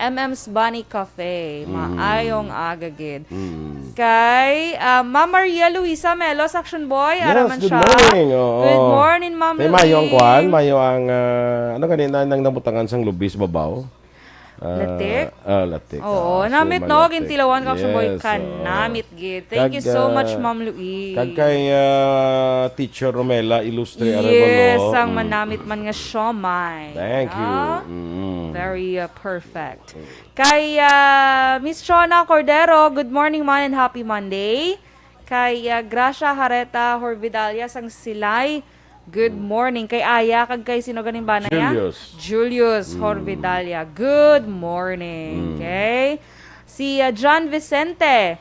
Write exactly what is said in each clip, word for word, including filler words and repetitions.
M M's Bunny Cafe. Mm. Maayong aga gid. Mm. Kay, ah, Ma'am Maria Luisa Melo, Section Boy, ara Yes, man good siya. morning. Oo. Good morning, Ma'am Tay, mayo ang Louie. kwan, mayo ang, ah, ano ganina, nang nabutangan sang lubi sa babaw? Ah, Latik? ah, latik. Oo, Ah, namit, suma no? latik. Gintilawan ka, Section Boy. Yes, oo. Kanamit gid. Thank you Kag, so much, ah, Ma'am Louie. kag kay, ah, Teacher Romela Ilustre Yes, Arevalo. ang Mm. manamit man nga siomay. Thank you. Ah, Mm. very, uh, perfect. Mm. Kay, ah, Miss Chona Cordero, good morning, man, and happy Monday. Kay, ah, Gracia Hareta Horvidalia sang Silay, good Mm. morning. Kay Aya, kag kay sino ganing bana niya? Julius. Julius Mm. Horvidalia, good morning. Mm. Okay. Si, ah, John Vicente,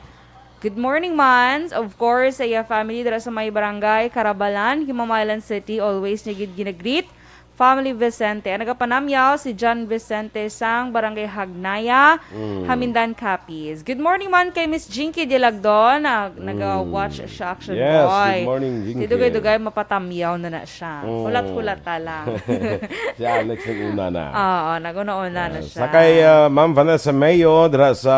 good morning, Mans. Of course, sa iya family dira sa may barangay Carabalan, Himamaylan City, always niya gid ginagreet. Family Vicente. Ang nagapanamyaw si John Vicente sang Barangay Hagnaya, Mm. Hamindan, Capiz. Good morning man kay Miss Jinky Dilagdon, na Mm. naga-watch siya, Action Yes, Boy. good morning, Jinky. Dugay-dugay mapatamyaw na na siya. Mm. Hulat-hulata lang. Si Alex nag-una na. Oo, nag-una-una na Ah, siya. sa kay, ah, Ma'am Vanessa Mayo dira sa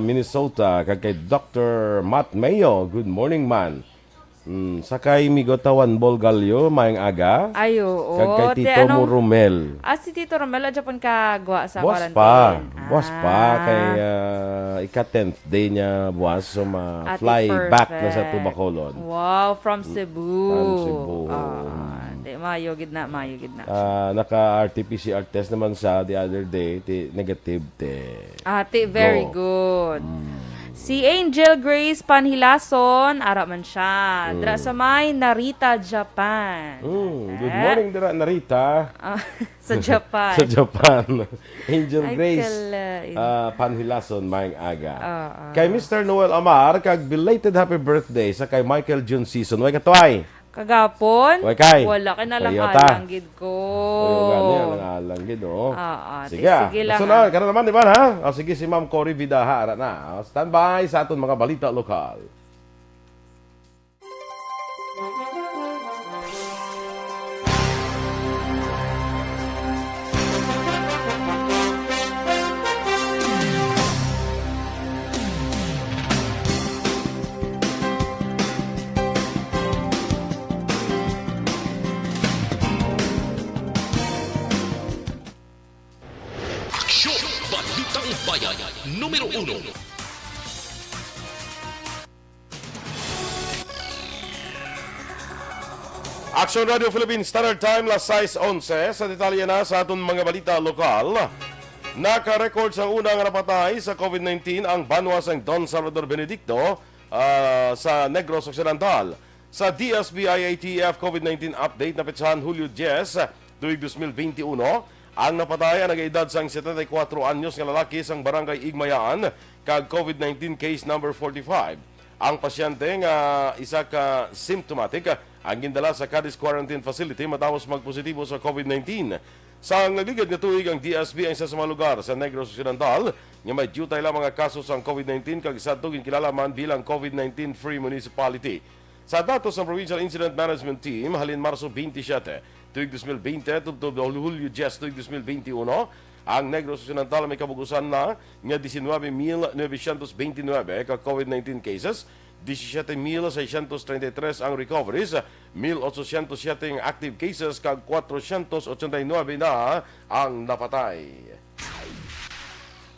Minnesota, kag kay Doctor Matt Mayo, good morning, man. Mm, sa kay Migo Tawan Bolgalyo, maayong aga. Ay, oo. Kag kay Te, Tito anong, Mo Romel. Ah, si Tito Romel, adya pon kagwa sa Buwas quarantine. pa. Buwas pa. Ah. Kay, ah, ika-tenth day niya buwas. So, Ate, ma-fly back na sa perfect. Tubacolon. Wow, from Mm, Cebu. from Cebu. Ah, Mm. di, mayo gid na, mayo gid na. Ah, naka-R T P C R test naman sa the other day, ti negative, te. Ate, very Go. good. Mm. Si Angel Grace Panhilason, ara man siya. Dra Mm. sa may Narita, Japan. Mm, good Eh? morning, dira, Narita. Ah, sa Japan. Sa Japan. Angel Ay, Grace, kalain. ah, Panhilason, maayong aga. Oo. Kay Mister Noel Amar, kag belated happy birthday sa kay Michael June Season. Way katuay. Kagapon? Way kay. Wala, kay nalang Payo ta. alang gid ko. Ay, o, gani, alang-alang gid, oh. Oo, Sige, ti-, ah. sige lang, Sunod, ah. karon naman, di ba, ha? O, sige, si Ma'am Cory Vidaha, ara na. O, standby sa aton mga balita lokal. Aksyon! Balitang Bayan, numero uno. Action Radio Philippines Standard Time, las sais onse. Sa detalye na sa aton mga balita lokal, naka-record sang una nga napatay sa COVID nineteen ang banwa sang Don Salvador Benedicto, ah, sa Negros Occidental. Sa D S B I A T F COVID nineteen update, napitsahan Hulyo diyes, tuig dos mil benti uno, ang napatay ang nagaedad sang setenta y kuatro anyos nga lalaki sang Barangay Igmayaan kag COVID nineteen case number forty-five. Ang pasyente nga isa ka symptomatic ang gindala sa Cadiz Quarantine Facility matapos magpositibo sa COVID nineteen. Sang nagligad nga tuig ang D S B ang isa sa mga lugar sa Negros Occidental nga may diutay lamang nga kaso sang COVID nineteen kag sadto ginkilala man bilang COVID nineteen free municipality. Sa datos sang Provincial Incident Management Team, halin Marso twenty-seven, tuig dos mil benti, tubtob Hulyo diyes, tuig dos mil benti uno, ang Negros Occidental may kabug-usan na nga diecinuebe mil novecientos veintinuebe ka COVID nineteen cases, disisyete mil seiscientos treinta y tres ang recoveries, mil ochocientos siete ang active cases, kag kwatrocientos ochenta y nuebe na ang napatay.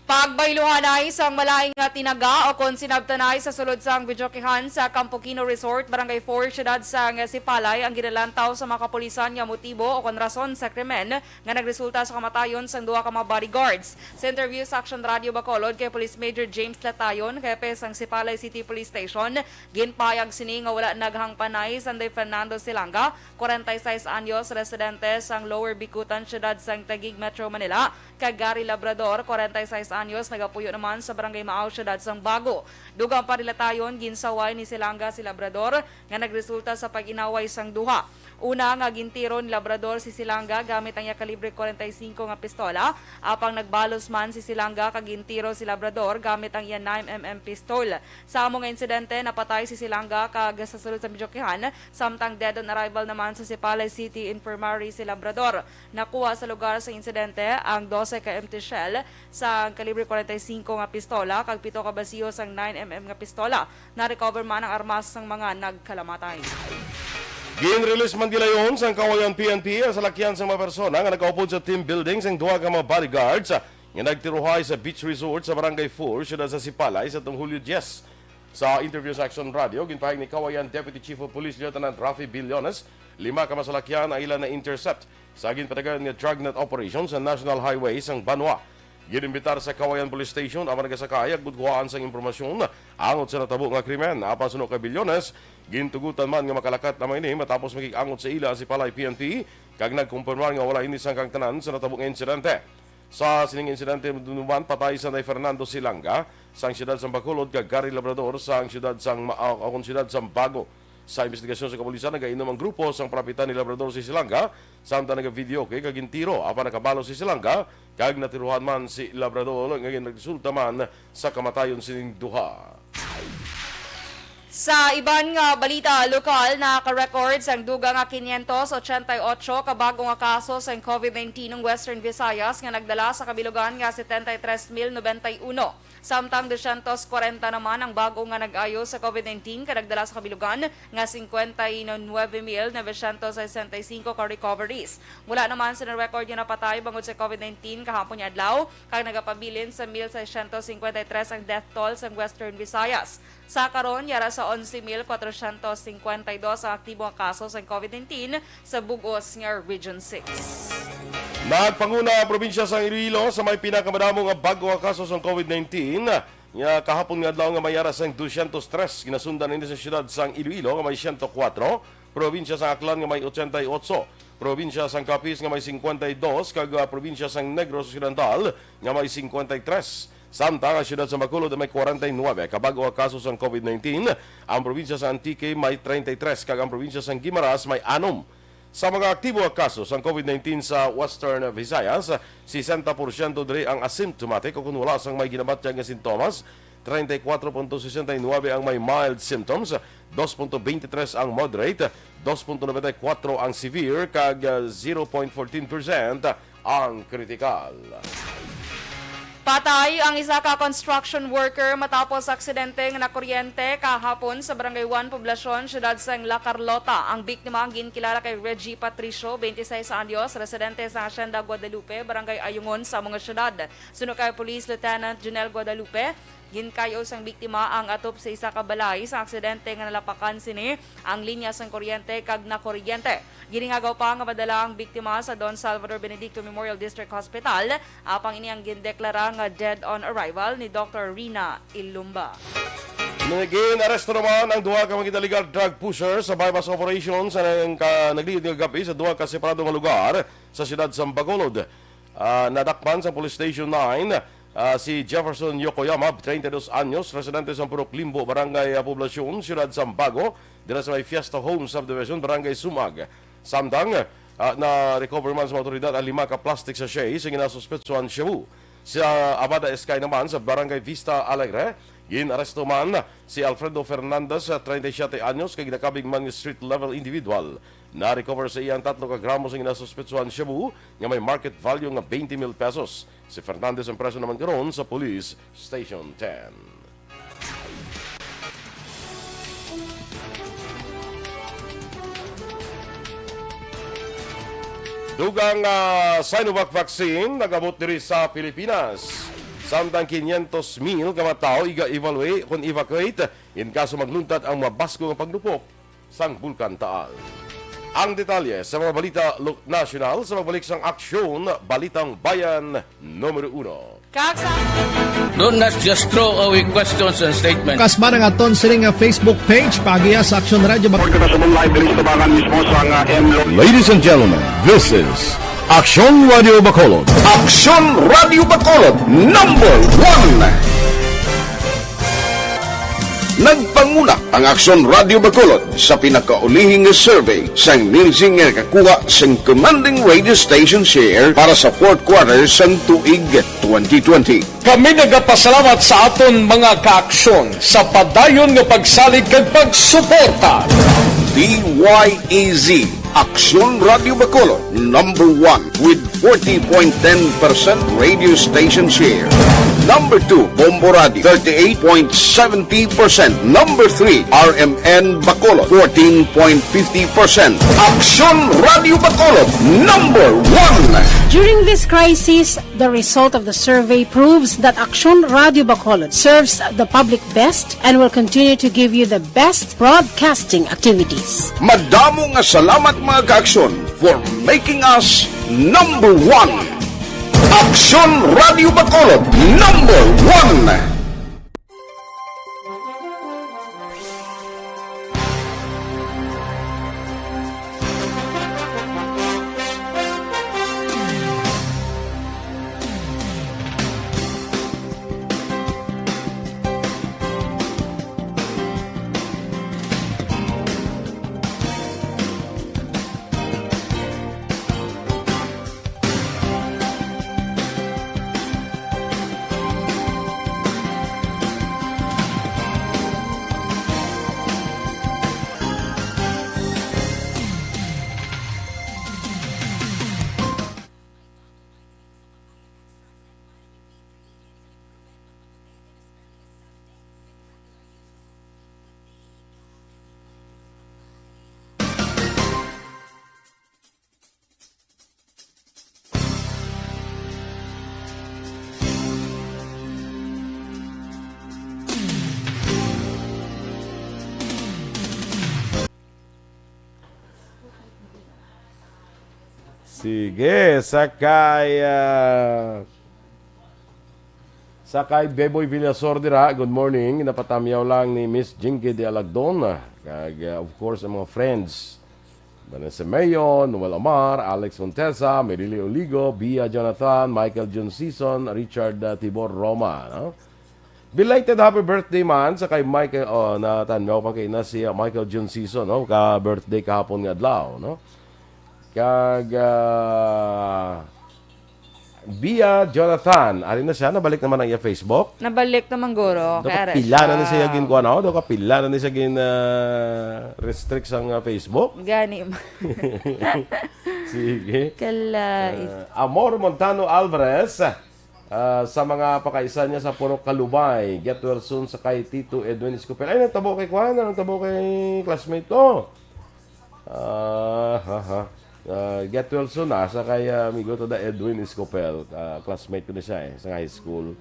Pagbayluhanay sang malain nga tinaga o kon sinabtanay sa sulod sang videokehan sa Campo Quino Resort, Barangay four, siyudad sang Sipalay, ang ginalantaw sa mga kapulisan nga motibo o kon rason sa krimen nga nagresulta sa kamatayon sang duha ka mga bodyguards. Sa interview sa Action Radio Bacolod kay Police Major James Latayon, hepe sang Sipalay City Police Station, ginpahayag sini nga wala naghangpanay Sanday Fernando Silanga, kwarenta y seis anyos, residente sang Lower Bicutan, siyudad sang Taguig, Metro Manila, kag Gary Labrador, kwarenta y seis anyos nagapuyo naman sa Barangay Maaw, Siyudad sang Bago. Dugang pa nila tayon, ginsaway ni Silanga si Labrador nga nagresulta sa pag-inaway sang duha. Una nga gintiro ni Labrador si Silanga gamit ang iya kalibre forty-five nga pistola, apang nagbalos man si Silanga kag gintiro si Labrador gamit ang iya nine M M pistol. Sa amo nga insidente, napatay si Silanga kag sa sulod sa madyukihan, samtang dead on arrival naman sa Sipalay City Infirmary si Labrador. Nakuha sa lugar sa insidente ang dose ka empty shell sa kalibre forty-five nga pistola kag pito ka basiyo sang nine M M nga pistola. Na-recover man ang armas sang mga nagkalamatay. Gin-release man gilayon sang Kawayan P N P ang salakyan sang mga persona nga nagaupod sa team building sang duha ka mga bodyguards nga nagtiruhay sa beach resort sa Barangay four, siyudad sa Sipalay, sa tong Hulyo diyes. Sa interview sa Action Radio, ginpahayag ni Kawayan Deputy Chief of Police Lieutenant Rafi Billones, lima ka masalakyan ang ila na-intercept sa ginpatagan nga dragnet operation sa National Highway sang banwa. Gin-imbitar sa Kawayan Police Station ang mga nagasakay agud kuhaan sang impormasyon angot sa natabo nga krimen. Apan suno kay Billones, gintugutan man nga makalakat lamang ini matapos makig-angot sa ila ang Sipalay P N P kag nagkumpirmar nga wala ini sang kaangtanan sa natabo nga insidente. Sa sining insidente, duman patay Sanday Fernando Silanga sang siyudad sang Bacolod kag Gary Labrador sang siyudad sang Ma- ah, akon siyudad sang Bago. Sa investigasyon sa kapulisan, nagainom ang grupo sang parapitan ni Labrador si Silanga, samtang naga-videoke kag gintiro, apan nakabalo si Silanga kag natiruhan man si Labrador nga nagresulta man sa kamatayon sining duha. Sa iban nga balita lokal, naka-record sang dugang nga quinientos ochenta y ocho ka bago nga kaso sang COVID nineteen ang Western Visayas nga nagdala sa kabilugan nga setenta y tres mil noventa y uno. Samtang dosyentos kwarenta naman ang bago nga nag-ayo sa COVID nineteen kag nagdala sa kabilugan nga cincuenta y nueve mil novecientos sesenta y cinco ka recoveries. Wala naman sa na-record nga napatay bangod sa COVID nineteen kahapon nga adlaw, kag nagapabilin sa mil seiscientos cincuenta y tres ang death toll sa Western Visayas. Sa karon, yara sa onse mil kwatrocientos cincuenta y dos ang aktibo nga kaso sang COVID nineteen sa bug-os nga Region six. Nagpanguna ang probinsya sang Iloilo sa may pinakamadamo nga bag-o nga kaso sang COVID nineteen. Nga kahapon nga adlaw nga may yara sang dosyentos tres, ginasundan ini sa siyudad sang Iloilo nga may siyento kuwatro, probinsya sang Aklan nga may ochenta y ocho, probinsya sang Capiz nga may cincuenta y dos, kag, ah, probinsya sang Negros Occidental nga may cincuenta y tres. Samtang ang siyudad sa Bacolod may kwarenta y nuebe ka bag-o nga kaso sang COVID nineteen, ang probinsya sa Antique may treinta y tres, kag ang probinsya sang Guimaras may anom. Sa mga aktibo nga kaso sang COVID nineteen sa Western Visayas, sesenta porsyento diri ang asymptomatic o kon wala sang may ginabatyag nga sintomas, treinta y cuatro punto sesenta y nuebe ang may mild symptoms, dos punto twenty tres ang moderate, dos punto noventa y cuatro ang severe, kag, ah, zero point fourteen percent ang kritikal. Patay ang isa ka construction worker matapos sa aksidente nga nakuryente kahapon sa Barangay one Poblacion, siyudad sang La Carlota. Ang biktima ang ginkilala kay Reggie Patricio, twenty-seis anyos, residente sa Hacienda Guadalupe, Barangay Ayungon sa mga siyudad. Suno kay Police Lieutenant Junel Guadalupe, ginkayo sang biktima ang atop sa isa ka balay sa aksidente nga nalapakan sini ang linya sang kuryente kag nakuryente. Ginhingagaw pa nga madala ang biktima sa Don Salvador Benedicto Memorial District Hospital, apang ini ang gindeklara nga dead on arrival ni Doktor Rina Ilumba. Gin-aresto naman ang duha ka mga illegal drug pusher sa buy-bust operation sa nang ka, nagliid nga gab-i sa duha ka separado nga lugar sa siyudad sa Bacolod. Ah, nadakpan sa Police Station nine, ah, si Jefferson Yokoyama, treinta y dos anyos, residente sa Purok Limbo, Barangay, ah, Poblacion, siyudad sa Bago, dira sa may Fiesta Home Subdivision, Barangay Sumag. Samtang, ah, na-recover man sa mga otoridad ang lima ka plastic sachet sa ginasuspetsuhan shabu. Sa Abada Eskay naman, sa Barangay Vista Alegre, gin-aresto man si Alfredo Fernandez, treinta y siete anyos, kag ginakabig man nga street-level individual. Na-recover sa iya ang tatlo ka gramo sa ginasuspetsuhan shabu nga may market value nga twenty mil pesos. Si Fernandez ang preso naman karon sa Police Station ten. Dugang, ah, Sinovac vaccine nag-abot diri sa Pilipinas. Samtang quinientos mil ka mga tawo iga-evaluate kon evacuate in kaso magluntat ang mabaskog nga paglupok sang Bulkan Taal. Ang detalye sa mga balita lo-, nasyonal sa pagbalik sang Aksyon, Balitang Bayan numero uno. Kag sa Do not just throw away questions and statements. Kasma ang aton sini nga Facebook page, paagiha sa Aksyon Radio. Report kita sa live diri sa tubangan mismo sa nga M Lo. Ladies and gentlemen, this is Aksyon Radio Bacolod. Aksyon Radio Bacolod, number one. Nagpanguna ang Aksyon Radio Bacolod sa pinakaulihing survey sang Nielsen nga nakakuha sang commanding radio station share para sa fourth quarter sang tuig twenty twenty. Kami nagapasalamat sa aton mga kaaksyon sa padayon nga pagsalig kag pagsuporta. D Y E Z, Aksyon Radio Bacolod, number one with forty point ten percent radio station share. Number two, Bombo Radio, thirty-eight point seventy percent. Number three, R M N Bacolod, fourteen point fifty percent. Aksyon Radio Bacolod, number one. During this crisis, the result of the survey proves that Aksyon Radio Bacolod serves the public best and will continue to give you the best broadcasting activities. Madamo nga salamat, mga kaaksyon, for making us number one. Aksyon Radio Bacolod, number one. Sige, sa kay, ah, sa kay Beboy Villasor dira, good morning. Napatamyaw lang ni Miss Jinky de Alagdon, ah, kag, ah, of course, ang mga friends. Vanessa Mayon, Noel Amar, Alex Montesa, Merili Oligo, Bia Jonathan, Michael Jun Season, Richard, ah, Tibor Roma, no? Belated happy birthday man sa kay Michael, oh, natanong pa kay na si, ah, Michael Jun Season, no? Ka-birthday kahapon nga adlaw, no? Kag, ah, Bia Jonathan, ari na siya, nabalik naman ang iya Facebook. Nabalik naman, guro. Daw kay ara kapila na ni siya siya. Ginkuha na, daw kapila na ni siya gin, ah, restrict sang, ah, Facebook. Gani. Sige. Kala, is- Ah, Amor Montano Alvarez, ah, sa mga pakaisan niya sa Purok Kalubay, get well soon sa kay Tito Edwin Escopel. Ay, nagtabo kay Kwan, nagtabo kay classmate ko. Ah, ha, ha. Ah, get well soon, ah, sa kay, ah, amigo to da Edwin Escopel, ah, classmate ko na siya, eh, sa high school.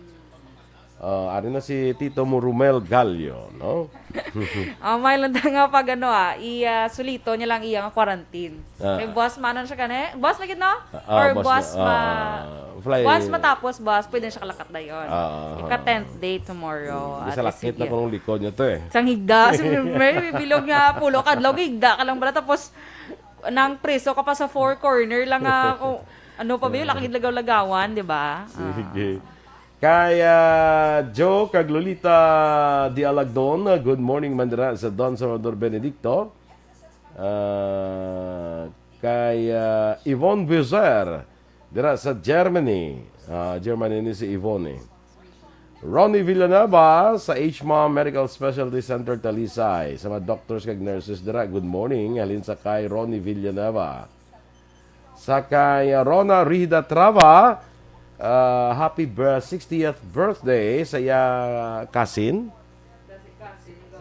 Ah, ari na si Tito mo Romel Gallo, no? Ah, may lang nga pag ano, ah, i, ah, sulito niya lang iya nga quarantine. Ah. Kay boss, manon siya kani? Boss lagi, no? Ah, ah, Or boss boss na, ma-, ah, fly. Once matapos, boss, pwede na siya kalakat dayon. Ah, ah, Ika ah. tenth day tomorrow, Di at sa lakit na S C P. Kung likod niya to, eh. Sang higda, si Mary, may bilog nga pulo kadlaw, higda ka lang pala. Tapos, nang preso ka pa sa four corner lang nga, kung ano pa ba yun, lakit lagaw-lagawan, di ba? Ah. Sige. Kay, ah, Joe kag Lolita Di Alagdon, good morning man dira sa Don Salvador Benedicto. Ah, kay, ah, Yvonne Buzer, dira sa Germany. Ah, Germany ni si Yvonne, eh. Ronnie Villanueva sa H M O M Medical Specialty Center, Talisay. Sa mga doctors kag nurses dira, good morning. Halin sa kay Ronnie Villanueva. Sa kay Rona Rida Trava, ah, happy bir-, sixtieth birthday sa iya cousin.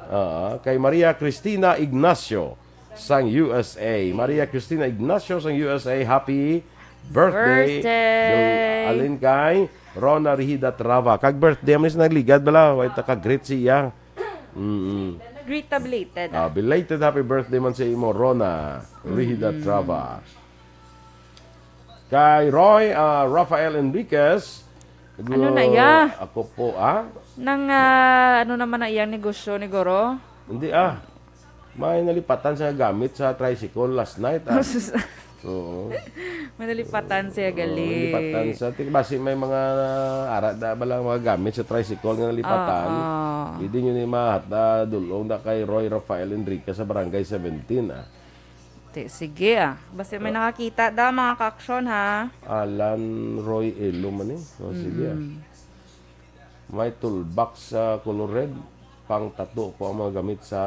Ah, kay Maria Cristina Ignacio sang U S A. Maria Cristina Ignacio sang U S A, happy birthday. Birthday. Yung alin kay Rona Rihida Trava. Kag birthday man sa nagligad bala, way ta ka-greet siya. Mm-mm. Greet ta belated, Ah, ah. Belated happy birthday man sa imo, Rona Rihida Mm-mm. Trava. Kay Roy, ah, Rafael Enriquez. Ano na iya? Ako po, ah? Nang, ah, ano naman na iyang negosyo ni Goro? Hindi, ah. May nalipatan sa gamit sa tricycle last night, ah. Oo. May nalipatan siya, Oo, gali. Nalipatan sa, ti-, basi may mga ara da ba lang mga gamit sa tricycle nga nalipatan. Oo. Pwede nyo ni mahat na dulong na kay Roy Rafael Enriquez sa Barangay seventeen, ah. Ti-, sige, ah. Basta may Ah. nakakita da, mga ka-aksyon, ha? Alan Roy Elo man eh. O, sige, ah. Mm-mm. May toolbox sa color red. Pang tattoo ko ang mga gamit sa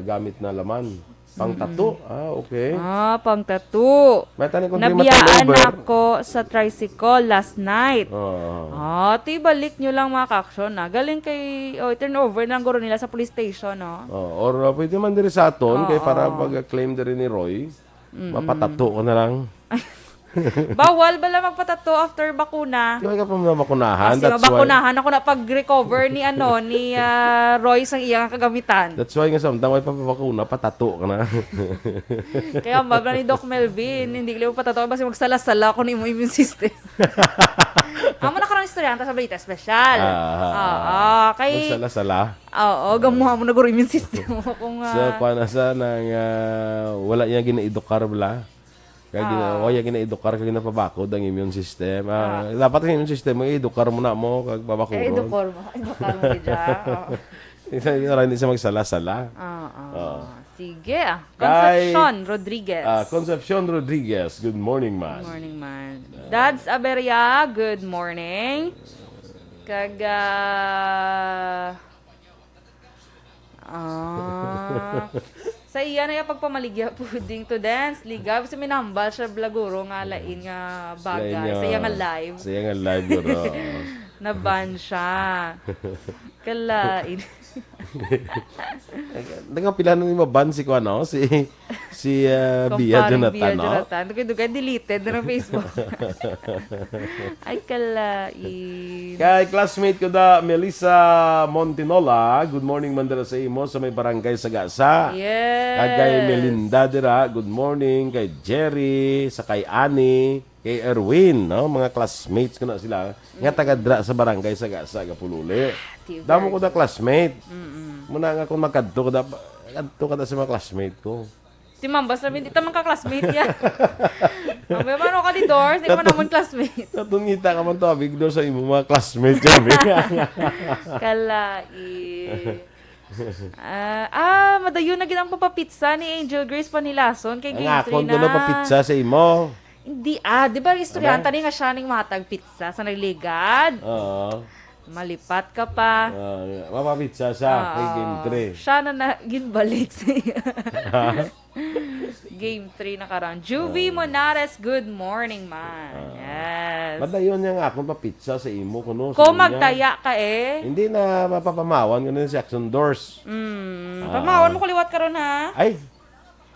gamit na laman. Pang Mm-mm. tattoo? Ah, okay. Ah, pang tattoo. May tani kung di Nabiyaan matulog, ako sa tricycle last night. Oo. Ah, ti balik nyo lang, mga ka-aksyon, na. Galing kay, oh, turn over na lang guro nila sa police station, no? Oh, or, uh, pwede man diri sa aton, kay Oo. para pag-claim diri ni Roy, Mm-mm. mapatato ko na lang. Bawal bala magpatato after bakuna? Di ba ka pa mabakunahan? Kasi That's why mabakunahan ako na pag-recover ni, ano, ni, ah, Roy sang iyang kagamitan. That's why nga samtang may papabakuna, patato ka na. Kaya ang babla ni Doc Melvin, hindi ko patato, basi magsala-sala ako ng imo immune system. Amo na karang istorya, ta sa balita espesyal. Ah, ah, Oo, ah. kay Magsala-sala. Oo, gamuha mo na guro immune system mo kung, So, ah, kuha na sa nang, ah, wala niya ginaedukar bala. Kaya gina-, Ah. wala niya ginaedukar, kaya ginapabakod ang immune system. Ah, Ah. dapat ang immune system mo, edukar mo na mo, kag pabakod. Eh, edukar mo. Edukar mo, gid siya. Oo. Isa, isa, hindi siya magsala-sala. Ah, ah. Oo. Sige, ah. Kay, Concepcion Rodriguez. ah, Concepcion Rodriguez, good morning, man. Good morning, man. Ah. Dads Aberia, good morning. Kag, ah, ah, sa iya na iya pagpamaligya, puding to dance, ligaw. Kasi minambal siya, bala guro, nga lain nga bagay. Lain nga, Sa iya nga live. sa iya nga live, guro. Na-ban siya. Kalain. Nagapila na ni maban si kuan, no? Si, si, ah, Bia Kumparing Jonathan, Bia no? Jonathan. Dugay-dugay deleted na ng Facebook. Ay, kalain. Kay classmate ko da, Melissa Montinola, good morning man dira sa imo sa may barangay Sagasa. Yes. Kag kay Melinda dira, good morning. Kay Jerry, sa kay Annie. Kay Erwin, no? Mga classmates ko na sila. Nga Mm. taga dra sa barangay Sagasa, Gapululi. Ti-, Damo ko very na good. classmate. Mm-mm. Muna nga kung magkadto ka da, kadto ka da sa mga classmate ko. Si Ma'am, basta hindi ta man ka-classmate niya. Ang may mano ka ni Dors, hindi mo Kato-, naman classmate. Katong ngita ka man to, abig Dors, sa imo mga classmate, sabi. Kalai. Ah, ah, madayon na gid ang papapizza ni Angel Grace Panilason kay Ang game akon three ko na na. papizza sa imo. Hindi, ah, di ba istoryahan Ano? tani nga siya ning matag pizza sa nagligad? Oo. Malipat ka pa. Ah, mapapizza siya kay Oo. game three. Siya na, na ginbalik sa iya. Ha? Game three na karon. Juvie Ah. Monares, good morning, man. Ah. Yes. Madayon niya nga akong papizza sa imo, kuno, Kung sa inya. magtaya ka eh. Hindi na mapapamawan ko na si Action Doors. Mm. Ah. Pamawan mo ko liwat karon, ha? Ay!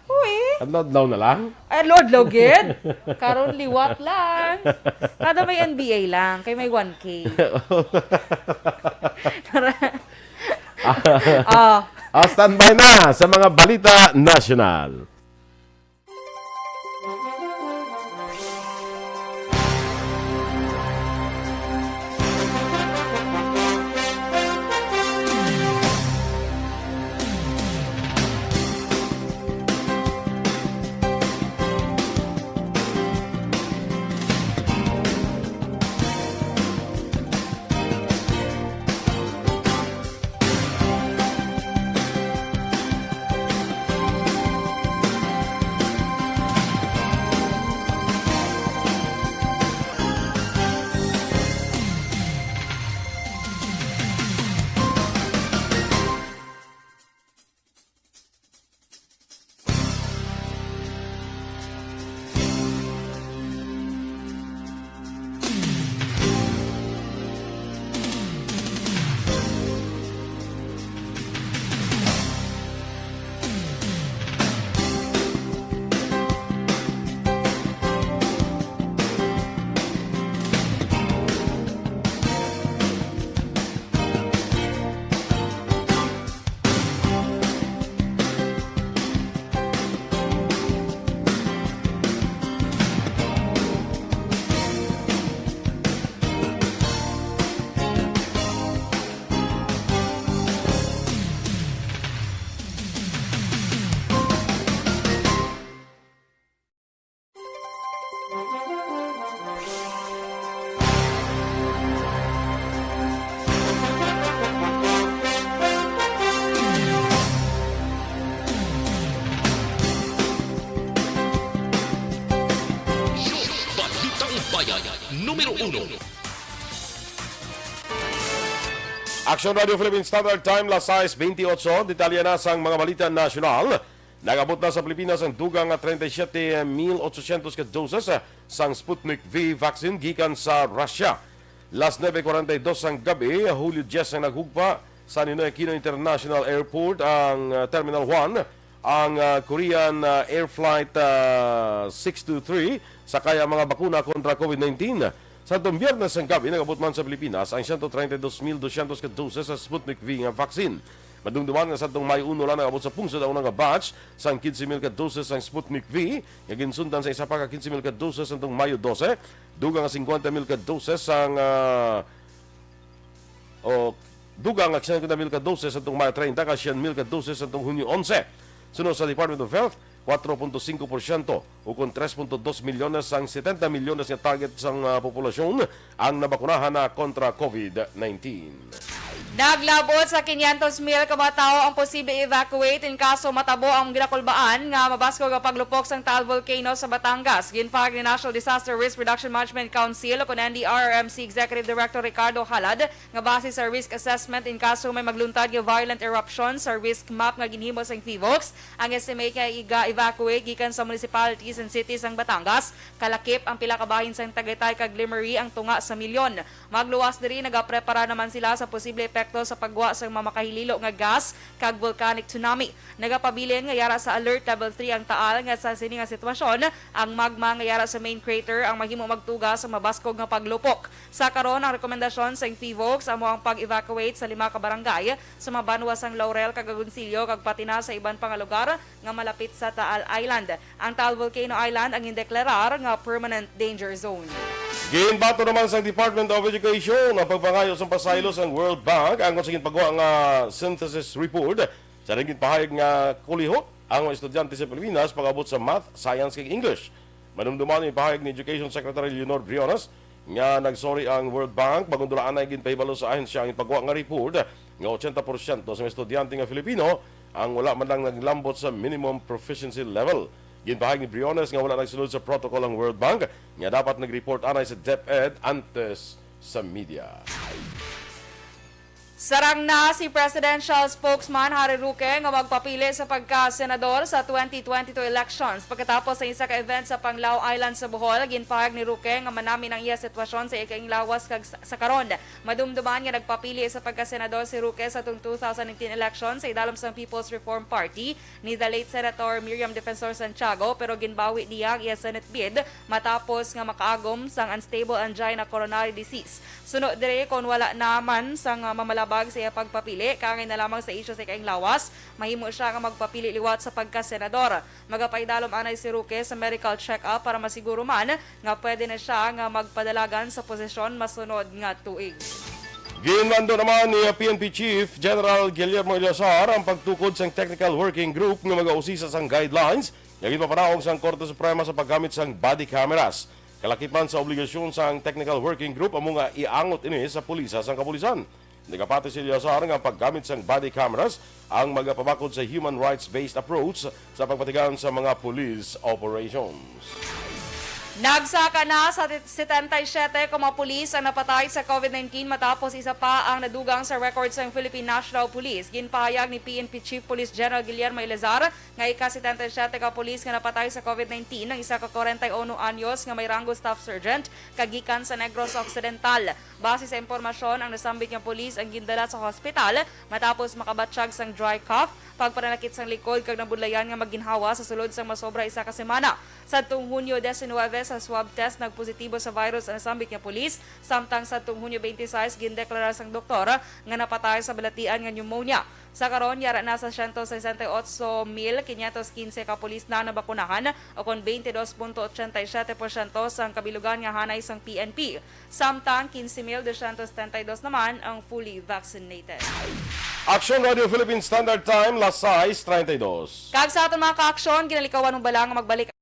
Uy. Adlaw-adlaw na lang? Ay, adlaw-adlaw gid. Karon liwat lang. Kada may N B A lang, kay may one K. Ah. Ah, standby na sa mga balita nasyonal. Action Radio Philippine Standard Time, las sais bentiocho. Detalye na sang mga balita nasyonal. Nag-abot na sa Pilipinas ang dugang nga treinta y siete mil ochocientos ka doses, ah, sang Sputnik V vaccine gikan sa Russia. Las nuebe cuarenta y dos sang gabi, Hulyo diyes, ang naghugpa sa Ninoy Aquino International Airport ang, ah, Terminal one, ang, ah, Korean, ah, Air Flight, ah, six two three, sakay ang mga bakuna kontra COVID nineteen. Sa atong Biyernes sang gabi, nag-abot man sa Pilipinas ang siyento treinta y dos mil dosyentos ka doses sa Sputnik V nga vaccine. Madumduman nga sa atong Mayo uno lang nag-abot sa pungsod ang una nga batch sang quince mil ka doses sang Sputnik V, nga ginsundan sa isa pa ka quince mil ka doses sa atong Mayo dose, dugang nga singkwenta mil ka doses sang, ah, o dugang nga singkwenta mil ka doses sa atong Mayo treinta, kag syen mil ka doses sa atong Hunyo onse. Suno sa Department of Health, kuwatro punto singko porsyento, ukon tres punto dos milyones sang setenta milyones nga target sang, ah, populasyon ang nabakunahan na kontra COVID nineteen. Naglabot sa quinientos mil ka mga tawo ang posible evacuate in kaso matabo ang ginakulbaan nga mabaskog ang paglupok sang Taal Volcano sa Batangas. Ginpahayag ni National Disaster Risk Reduction Management Council, o kon N D R R M C Executive Director Ricardo Halad, nga base sa risk assessment in kaso may magluntad nga violent eruption sa risk map nga ginhimo sang PHIVOLCS, ang estimate nga iga-evacuate gikan sa municipalities and cities sang Batangas kalakip ang pila ka bahin sang Tagaytay kag Lemery ang tunga sa milyon. Magluwas diri, nagaprepara naman sila sa posible epekto sa pagwa sang mga makahililo nga gas kag volcanic tsunami. Nagapabilin nga yara sa Alert Level three ang Taal, nga sa sini nga sitwasyon, ang magma nga yara sa main crater ang mahimo magtuga sa mabaskog nga paglupok. Sa karon, ang rekomendasyon sang PHIVOLCS amo ang pag-evacuate sa lima ka barangay sa mga banwa sang Laurel kag Agoncillo, kag pati na sa iban pa nga lugar nga malapit sa Taal Island. Ang Taal Volcano Island ang gindeklarar nga permanent danger zone. Ginbaton naman sang Department of Education ang pagpangayo sang pasaylo sang World Bank angkon sa ginpagwa nga synthesis report. Sa ginpahayag nga kulihot ang mga estudyante sa Pilipinas pag-abot sa math, science, kag English. Madumduman ang pahayag ni Education Secretary Leonor Briones nga nag-sorry ang World Bank bangod wala anay ginpahibalo sa ahensya ang ipagwa nga report nga ochenta porsyento sa mga estudyante nga Filipino ang wala man lang naglambot sa minimum proficiency level. Ginpahayag ni Briones nga wala nagsunod sa protocol ang World Bank nga dapat nag-report anay sa DepEd antes sa media. Sarang na si Presidential Spokesman Harry Roque nga magpapili sa pagka-senador sa twenty twenty-two elections. Pagkatapos sa isa ka event sa Panglao Island sa Bohol, ginpahayag ni Roque nga manami ang iya sitwasyon sa ikaing lawas kag sa, sa karon. Madumduman nga nagpapili sa pagka-senador si Roque sa tung two thousand nineteen election sa idalom sang People's Reform Party ni the late Senator Miriam Defensor Santiago, pero ginbawi niya ang iya Senate bid matapos nga makaagom sang unstable angina coronary disease. Suno diri, kon wala naman sang, ah, mamalabag sa iya pagpapili, kaangay na lamang sa isyu sa ikaing lawas, mahimo sia nga magpapili liwat sa pagka-senador. Magapaidalom anay si Roque sa medical check-up para masiguro man nga pwede na sia nga magpadalagan sa posisyon masunod nga tuig. Ginmando naman ni P N P Chief General Guillermo Eleazar ang pagtukod sang Technical Working Group nga magausisa sang guidelines nga ginpapanaog sang Korte Suprema sa paggamit sang body cameras. Kalakip man sa obligasyon sang Technical Working Group amo nga iangot ini sa pulisa sang kapulisan. Nagapati si Eleazar nga ang paggamit sang body cameras ang magapabakod sa human rights-based approach sa pagpatigayon sa mga police operations. Nagsaka na sa setenta y siete ka mga pulis ang napatay sa COVID nineteen matapos isa pa ang nadugang sa record sang Philippine National Police. Ginpahayag ni P N P Chief Police General Guillermo Eleazar nga ika setenta y siete ka pulis nga napatay sa COVID nineteen ang isa ka kwarenta y uno anyos nga may ranggo staff sergeant kag gikan sa Negros Occidental. Base sa impormasyon, ang nasambit nga pulis ang gindala sa hospital matapos makabatsyag sang dry cough, pagpananakit sang likod kag nabudlayan nga maginhawa sa sulod sang masobra isa ka semana. Sadtong Hunyo diecinuebe, sa swab test, nagpositibo sa virus ang nasambit nga pulis, samtang sadtong Hunyo twenty-six, gindeklara sang doktor nga napatay sa balatian nga pneumonia. Sa karon, yara na sa siyento sesenta y otso mil quinientos quince ka pulis na nabakunahan, o kon twenty-dos punto ochenta y siete porsyento sang kabilugan nga hanay sang P N P. Samtang quince mil doscientos setenta y dos naman ang fully vaccinated. Action Radio Philippine Standard Time, las sais treinta y dos. Kag sa aton mga ka-aksyon, ginalikawan mo bala nga magbalik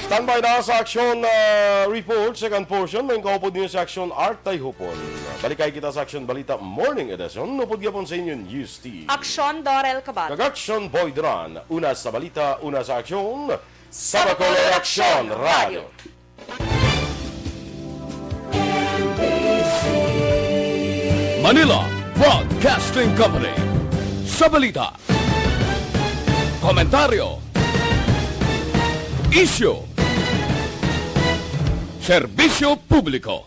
Standby na sa Aksyon, ah, Report, second portion. May kaupod niyo sa Aksyon Art Tayhupon. Balikay kita sa Aksyon Balita Morning Edition. Upod gyapon sa inyo, News Team. Aksyon Dorel Cabal. Kag Aksyon Boy Duran. Una sa balita, una sa aksyon. Sa Bacolod Aksyon Radio. Manila Broadcasting Company. Sa balita, komentaryo, isyu, serbisyo publiko.